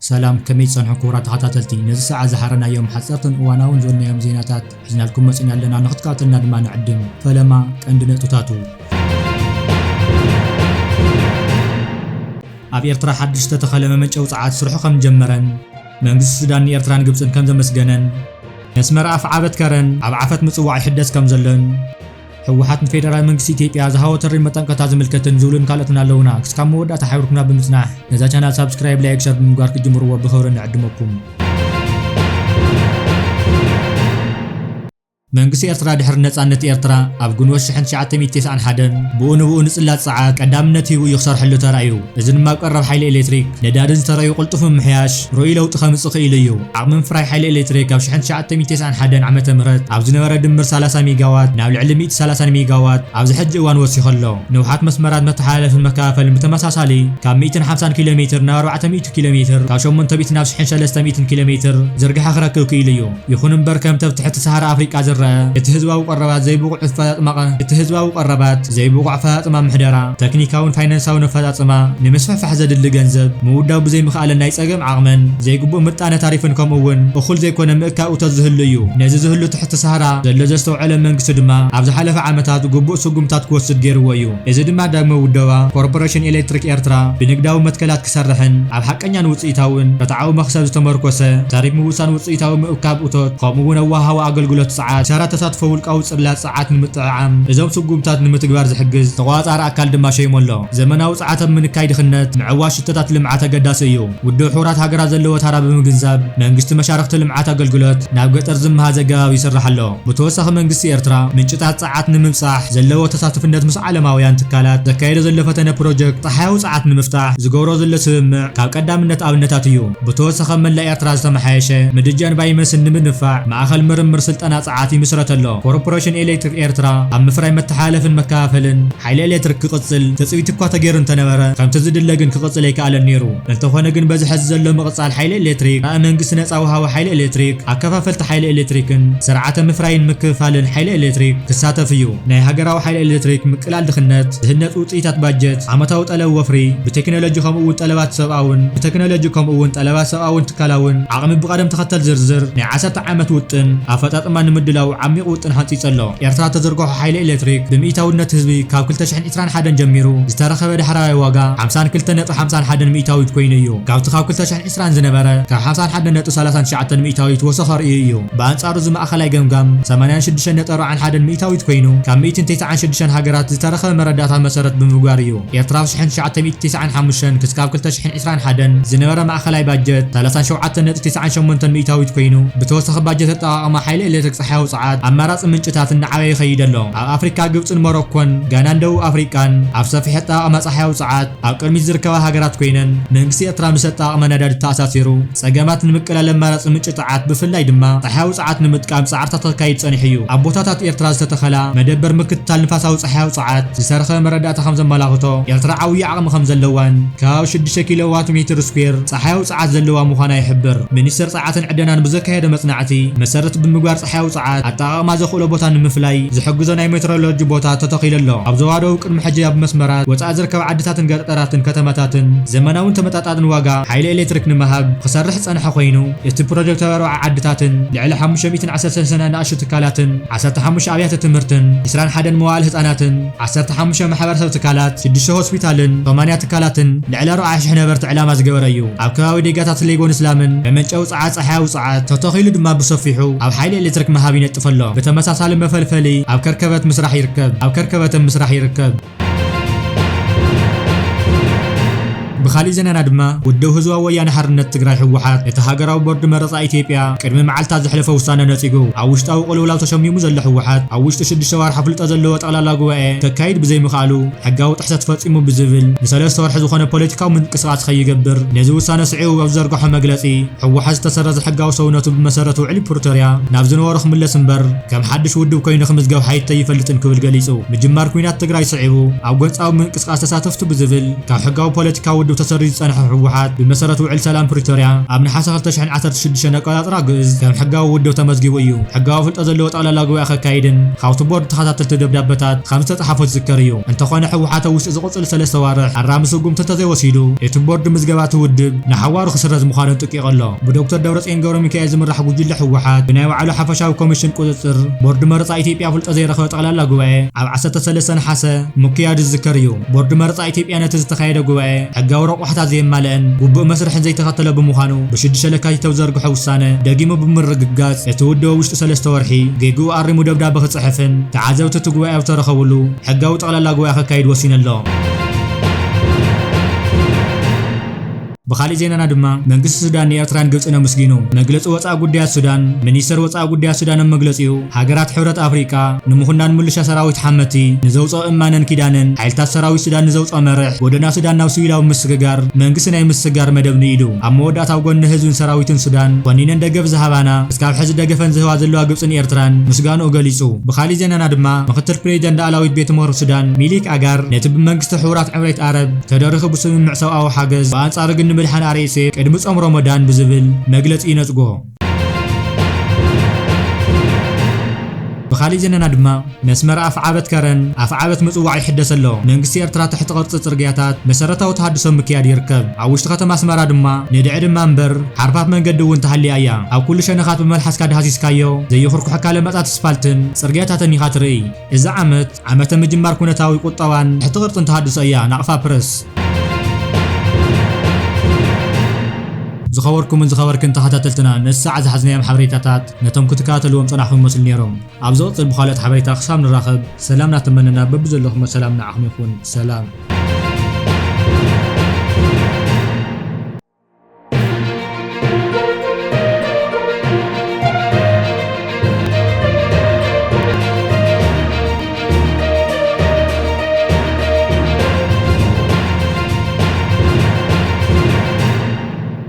ሰላም፣ ከመይ ትጸንሑ ክቡራት ተኸታተልቲ? ነዚ ሰዓት ዝሓረናዮም ሓጸርትን እዋናውን ዝበልናዮም ዜናታት ሒዝናልኩም መጺና ኣለና። ንኽትከታተልና ድማ ንዕድም። ፈለማ ቀንዲ ነጥብታቱ። ኣብ ኤርትራ ሓድሽ ዝተተኸለ መመንጨዊ ጸዓት ስርሑ ከም ጀመረን፣ መንግስቲ ሱዳን ንኤርትራን ግብጽን ከም ዘመስገነን፣ መስመር ኣፍዓበት ከረን ኣብ ዓፈት ምጽዋዕ ይሕደስ ከም ዘሎን፣ ህወሓት ንፌደራል መንግስቲ ኢትዮጵያ ዝሃቦ ተሪር መጠንቀቕታ ዝምልከትን ዝብሉን ካልኦትን ኣለዉና። ክስካብ መወዳእታ ሓቢርኩምና ብምጽናሕ ነዛ ቻናል ሳብስክራይብ፣ ላይክ፣ ሸር ብምግባር ክትጅምርዎ ብኽብሪ ንዕድመኩም። መንግስቲ ኤርትራ ድሕሪ ነጻነት ኤርትራ ኣብ ግንቦት ሽሕን ትሽዓተ ሚእትን ተስዓን ሓደን ብኡ ንብኡ ንጽላት ጸዓት ቀዳምነት ሂቡ እዩ ክሰርሐሉ ተራእዩ። እዚ ድማ ኣብ ቀረብ ሓይሊ ኤሌክትሪክ፣ ነዳድን ዝተረዩ ቅልጡፍ ምምሕያሽ ርኡይ ለውጢ ከምጽእ ክኢሉ እዩ። ዓቕሚ ምፍራይ ሓይሊ ኤሌክትሪክ ኣብ ሽሕን ትሽዓተ ሚእትን ተስዓን ሓደን ዓመተ ምህረት ኣብ ዝነበረ ድምር ሰላሳ ሜጋዋት ናብ ልዕሊ ሚእቲ ሰላሳን ሜጋዋት ኣብዚ ሕጂ እዋን ወሲኹ ኣሎ። ንውሓት መስመራት መተሓላለፍን መከፋፈልን ብተመሳሳሊ ካብ ሚእትን ሓምሳን ኪሎ ሜትር ናብ ኣርባዕተ ሚእቲ ኪሎ ሜትር፣ ካብ ሸሞንተ ሚእቲ ናብ ሽሕን ሰለስተ ሚእትን ኪሎ ሜትር ዝርግሐ ክረክብ ክኢሉ እዩ። ይኹን እምበር፣ ከምቲ ኣብ ትሕቲ ሰሃራ ኣፍሪቃ ዝረአ፣ እቲ ህዝባዊ ቀረባት ዘይብቑዕ ኣፈጻጽማ፣ እቲ ህዝባዊ ቀረባት ዘይብቑዕ ኣፈጻጽማ ምሕደራ፣ ተክኒካውን ፋይናንሳውን ኣፈጻጽማ ንምስፍሕፋሕ ዘድሊ ገንዘብ ምውዳው ብዘይምኽኣልን ናይ ጸገም ዓቕምን ዘይግቡእ ምጣነ ታሪፍን ከምኡ እውን እኹል ዘይኮነ ምእካብ እቶት ዝህሉ እዩ። ነዚ ዝህሉ ትሕቲ ሰሃራ ዘሎ ዘስተውዐለ መንግስቲ ድማ ኣብ ዝሓለፈ ዓመታት ግቡእ ስጉምታት ክወስድ ገይርዎ እዩ። እዚ ድማ ዳግመ ውደባ ኮርፖሬሽን ኤሌክትሪክ ኤርትራ ብንግዳዊ መትከላት ክሰርሕን ኣብ ሓቀኛን ውጽኢታውን ርትዓዊ መኽሰብ ዝተመርኮሰ ታሪፍ ምውሳን ውጽኢታዊ ምእካብ እቶት ከምኡ እውን ኣወሃሃባ ኣገልግሎት ጸዓት፣ ሰራ ተሳትፎ ውልቃዊ ጽላት ጸዓት ንምጥዕዓም እዞም ስጉምታት ንምትግባር ዝሕግዝ ተቋጻሪ ኣካል ድማ ሸይሙ ኣሎ። ዘመናዊ ጸዓት ኣብ ምንካይ ድኽነት ምዕዋት ሽቶታት ልምዓት ኣገዳሲ እዩ። ውድብ ሕቡራት ሃገራት ዘለዎ ታራ ብምግንዛብ መንግስቲ መሻርኽቲ ልምዓት ኣገልግሎት ናብ ገጠር ዝመሃዝ ኣገባብ ይሰርሕ ኣሎ። ብተወሳኺ መንግስቲ ኤርትራ ምንጭታት ጸዓት ንምብጻሕ ዘለዎ ተሳትፍነት ምስ ዓለማውያን ትካላት ዘካየዶ ዘሎ ፈተነ ፕሮጀክት ጸሓያዊ ጸዓት ንምፍታሕ ዝገብሮ ዘሎ ስምምዕ ካብ ቀዳምነት ኣብነታት እዩ። ብተወሳኺ ኣብ መላእ ኤርትራ ዝተመሓየሸ ምድጃን ባይመስን ንምድንፋዕ ማእኸል ምርምር ስልጠና ጸዓት ይምስረት ኣሎ። ኮርፖሬሽን ኤሌክትሪክ ኤርትራ ኣብ ምፍራይ መተሓላለፍን መከፋፈልን ሓይሊ ኤሌክትሪክ ክቕጽል ትጽቢት እኳ ተገይሩ እንተነበረ፣ ከምቲ ዝድለ ግን ክቕጽል ኣይከኣለን ነይሩ። እንተኾነ ግን በዚ ሕዚ ዘሎ ምቕጻል ሓይሊ ኤሌክትሪክ፣ ራኢ መንግስቲ ነጻ ወሃቢ ሓይሊ ኤሌክትሪክ፣ ኣከፋፈልቲ ሓይሊ ኤሌክትሪክን ስርዓተ ምፍራይን ምክፍፋልን ሓይሊ ኤሌክትሪክ ክሳተፍ እዩ። ናይ ሃገራዊ ሓይሊ ኤሌክትሪክ ምቅላል ድኽነት፣ ዝህነጽ ውጽኢታት ባጀት፣ ዓመታዊ ጠለብ ወፍሪ፣ ብቴክኖሎጂ ከምኡ እውን ጠለባት ሰብኣውን፣ ብቴክኖሎጂ ከምኡ እውን ጠለባት ሰብኣውን ትካላውን ዓቕሚ ብቐደም ተኸተል ዝርዝር ናይ ዓሰርተ ዓመት ውጥን ኣፈጻጽማ ንምድላው ዓሚቕ ውጥን ሓንጺጹ ኣሎ። ኤርትራ ተዘርግሖ ሓይሊ ኤሌክትሪክ ብሚእታውነት ህዝቢ ካብ ክልተ ሽሕን ዕስራን ሓደን ጀሚሩ ዝተረኸበ ዳሕራዋይ ዋጋ ሓምሳን ክልተን ነጥቢ ሓምሳን ሓደን ሚእታዊት ኮይኑ እዩ። ካብቲ ካብ ክልተ ሽሕን ዕስራን ዝነበረ ካብ ሓምሳን ሓደን ነጥቢ ሰላሳን ትሽዓተን ሚእታዊት ወሰኽ ኣርእዩ እዩ። ብኣንጻሩ እዚ ማእኸላይ ገምጋም ሰማንያን ሽዱሽተን ነጥቢ ኣርባዓን ሓደን ሚእታዊት ኮይኑ ካብ ሚእትን ተስዓን ሽዱሽተን ሃገራት ዝተረኸበ መረዳእታ መሰረት ብምግባር እዩ። ኤርትራ ኣብ ሽሕን ትሽዓተ ሚእትን ተስዓን ሓሙሽተን ክስካብ ክልተ ሽሕን ዕስራን ሓደን ዝነበረ ማእኸላይ ባጀት ሰላሳን ሸውዓተን ነጥቢ ተስዓን ሸሞንተን ሚእታዊት ኮይኑ፣ ብተወሳኺ ባጀት ኣጠቓቕማ ሓይሊ ኤሌክትሪክ ጸሓያዊ ጸዓት ኣማራጺ ምንጭታት እናዓበየ ይኸይድ ኣሎ። ኣብ ኣፍሪካ ግብጽን ሞሮኮን፣ ጋናን ደቡብ ኣፍሪቃን ኣብ ሰፊሕ ኣጠቓቕማ ጸሓያዊ ጸዓት ኣብ ቅድሚት ዝርከባ ሃገራት ኮይነን፣ መንግስቲ ኤርትራ ምስ ኣጠቓቕማ ነዳዲ ተኣሳሲሩ ጸገማት ንምቅላል ኣማራጺ ምንጪ ጸዓት ብፍላይ ድማ ጸሓያዊ ጸዓት ንምጥቃም ጻዕርታት ከካይድ ጸኒሑ እዩ። ኣብ ቦታታት ኤርትራ ዝተተኸላ መደበር ምክትታል ንፋሳዊ ጸሓያዊ ጸዓት ዝተረኸበ መረዳእታ ከም ዘመላኽቶ፣ ኤርትራ ዓብዪ ዓቕሚ ከም ዘለዋን ከባቢ ሽዱሽተ ኪሎዋት ሜትር ስኩዌር ጸሓያዊ ጸዓት ዘለዋ ምዃና ይሕብር። ሚኒስቴር ጸዓትን ዕደናን ብዘካየዶ መጽናዕቲ መሰረት ብምግባር ጸሓያዊ ጸዓት ኣጠቓቕማ ዘኽእሎ ቦታ ንምፍላይ ዝሕግዞ ናይ ሜትሮሎጂ ቦታ ተተኺሉ ኣሎ። ኣብ ዞባ ደቡብ ቅድሚ ሕጂ ኣብ መስመራት ወጻኢ ዝርከባ ዓድታትን ገጠራትን ከተማታትን ዘመናውን ተመጣጣንን ዋጋ ሓይሊ ኤሌክትሪክ ንምሃብ ክሰርሕ ዝጸንሐ ኮይኑ፣ እቲ ፕሮጀክት ኣብ ኣርባዓ ዓድታትን ልዕሊ ሓሙሽተ ሚእትን ዓሰርተ ሰለስተን ኣናእሽቱ ትካላትን ዓሰርተ ሓሙሽተ ኣብያተ ትምህርትን ዕስራን ሓደን መዋእለ ህጻናትን ዓሰርተ ሓሙሽተ ማሕበረሰብ ትካላት፣ ሽዱሽተ ሆስፒታልን ሰማንያ ትካላትን ልዕሊ ኣርብዓ ሽሕ ነበርቲ ዕላማ ዝገበረ እዩ። ኣብ ከባቢ ዴጋታት ሌጎን እስላምን መመንጨዊ ጸዓት ጸሓያዊ ጸዓት ተተኺሉ ድማ ብሰፊሑ ኣብ ሓይሊ ኤሌክትሪክ ምሃብ ይነጥፍ ኣሎ። ብተመሳሳሊ መፈልፈሊ ኣብ ከርከበት ምስራሕ ይርከብ። ኣብ ከርከበትን ምስራሕ ይርከብ። ብኻሊእ ዜናና ድማ፣ ውድብ ህዝባዊ ወያነ ሓርነት ትግራይ ህወሓት፣ እቲ ሃገራዊ ቦርድ መረጻ ኢትዮጵያ ቅድሚ መዓልታት ዘሕለፎ ውሳነ ነጺጉ። ኣብ ውሽጣዊ ቅልውላው ተሸሚሙ ዘሎ ህወሓት፣ ኣብ ውሽጢ ሽዱሽተ ዋርሒ ኣፍልጦ ዘለዎ ጠቕላላ ጉባኤ ከካይድ ብዘይምኽኣሉ፣ ሕጋዊ ጥሕሰት ፈጺሙ ብዝብል፣ ንሰለስተ ወርሒ ዝኾነ ፖለቲካዊ ምንቅስቓስ ከይገብር፣ ነዚ ውሳነ ስዒቡ ኣብ ዝዘርግሖ መግለጺ፣ ህወሓት ዝተሰረዘ ሕጋዊ ሰውነቱ ብመሰረት ውዕሊ ፕሪቶርያ ናብ ዝነበሮ ክምለስ እምበር፣ ከም ሓድሽ ውድብ ኮይኑ ክምዝገብ ሓይቶ ኣይፈልጥን ክብል ገሊጹ። ምጅማር ኲናት ትግራይ ስዒቡ፣ ኣብ ጎንጻዊ ምንቅስቓስ ተሳተፍቲ ብዝብል፣ ካብ ሕጋዊ ፖለቲካዊ ውድብ ተሰሪዙ ዝጸንሐ ህወሓት፣ ብመሰረት ውዕል ሰላም ፕሪቶርያ፣ ኣብ ነሓሰ ክልተ ሽሕን ዓሰርተ ሽዱሽተን ኣቆጻጽራ ግእዝ ከም ሕጋዊ ውድብ ተመዝጊቡ እዩ። ሕጋዊ ፍልጠት ዘለዎ ጠቕላላ ጉባኤ ከካይድን ካብቲ ቦርድ ተኸታተልቲ ደብዳበታት ከም ዝተጻሓፎ ዝዝከር እዩ። እንተኾነ፣ ህወሓት ኣብ ውሽጢ ዝቕጽል ሰለስተ ኣዋርሕ ኣራሚ ስጉምቲ እንተዘይወሲዱ፣ እቲ ቦርድ ምዝገባ እቲ ውድብ ንሓዋሩ ክስረዝ ምዃኑ ኣጠንቂቑ ኣሎ። ብዶክተር ደብረጽዮን ገብረሚካኤል ዝምራሕ ጉጅለ ህወሓት ብናይ ባዕሉ ሓፈሻዊ ኮሚሽን ቁጽጽር፣ ቦርድ መረጻ ኢትዮጵያ ፍልጠት ዘይረኸበ ጠቕላላ ጉባኤ ኣብ ዓሰርተ ሰለስተ ነሓሰ ምክያዱ ዝዝከር እዩ። ቦርድ መረጻ ኢትዮጵያ ነቲ ዝተኻየደ ጉባኤ ሕጋዊ ረቋሕታት ዘየማልአን ግቡእ መስርሕን ዘይተኸተለ ብምዃኑ፣ ብሽዱሽተ ለካቲት ኣብ ዘርግሖ ውሳነ ደጊሙ ብምርግጋጽ፣ እቲ ውድብ ኣብ ውሽጢ ሰለስተ ወርሒ ጌግኡ ኣሪሙ ደብዳበ ክጽሕፍን ተዓዘብቲ እቲ ጉባኤ ኣብ ዝተረኸብሉ ሕጋዊ ጠቕላላ ጉባኤ ከካይድ ወሲኑ ኣሎ። ብኻሊእ ዜናና ድማ፣ መንግስቲ ሱዳን ንኤርትራን ግብጽን ኣመስጊኑ። መግለጺ ወጻኢ ጉዳያት ሱዳን። ሚኒስተር ወጻኢ ጉዳያት ሱዳን ኣብ መግለጺኡ፣ ሃገራት ሕብረት ኣፍሪቃ ንምኹናን ምልሻ ሰራዊት ሓመቲ ንዘውጽኦ እማነን ኪዳነን፣ ሓይልታት ሰራዊት ሱዳን ንዘውጽኦ መርሕ፣ ጎደና ሱዳን ናብ ሲቪላዊ ምስግጋር መንግስቲ ናይ ምስግጋር መደብ ንኢዱ። ኣብ መወዳእታ፣ ኣብ ጎኒ ህዝብን ሰራዊትን ሱዳን ኮኒነን ደገፍ ዝሃባና፣ እስካብ ሕዚ ደገፈን ዝህባ ዘለዋ ግብጽን ኤርትራን ምስጋንኡ ገሊጹ። ብኻሊእ ዜናና ድማ፣ ምክትል ፕሬዚደንት ላዕላዊት ቤት ምኽሪ ሱዳን ሚሊክ ኣጋር፣ ነቲ ብመንግስቲ ሕቡራት ዕምሬት ኣረብ ተደሪኹ ብስምምዕ ሰብኣዊ ሓገዝ፣ ብኣንጻሩ ግን ንምድሓን ኣር ኤስ ኤፍ ቅድሚ ጾም ሮሞዳን ብዝብል መግለጺ ይነጽጎ። ብኻሊእ ዜናና ድማ፣ መስመር ኣፍዓበት ከረን ኣፍዓበት ምጽዋዕ ይሕደስ ኣሎ። መንግስቲ ኤርትራ ትሕቲ ቅርጺ ጽርግያታት መሰረታዊ ተሃድሶ ምክያድ ይርከብ። ኣብ ውሽጢ ከተማ ኣስመራ ድማ ንድዒ ድማ እምበር ሓርፋፍ መንገዲ እውን ተሃልያ እያ። ኣብ ኩሉ ሸነኻት ብመልሓስካ ዳህሲስካዮ ዘይኹርኩሐካ ለማጻት ኣስፋልትን ጽርግያታትን ኢኻ ትርኢ። እዚ ዓመት፣ ዓመተ ምጅማር ኩነታዊ ቁጠባን ትሕቲ ቅርጽን ተሃድሶ እያ። ናቕፋ ፕረስ። ዝኸበርኩምን ዝኸበርክን ተኸታተልትና፣ ነዚ ሰዓት ዝሓዝናዮም ሓበሬታታት ነቶም ክትከታተልዎም ጸናሕኩም ይመስሉ ነይሮም። ኣብ ዝቕጽል ብኻልኦት ሓበሬታ ክሳብ ንራኸብ፣ ሰላም እናተመነና፣ በብዘለኹሞ ሰላም ንዓኹም ይኹን። ሰላም።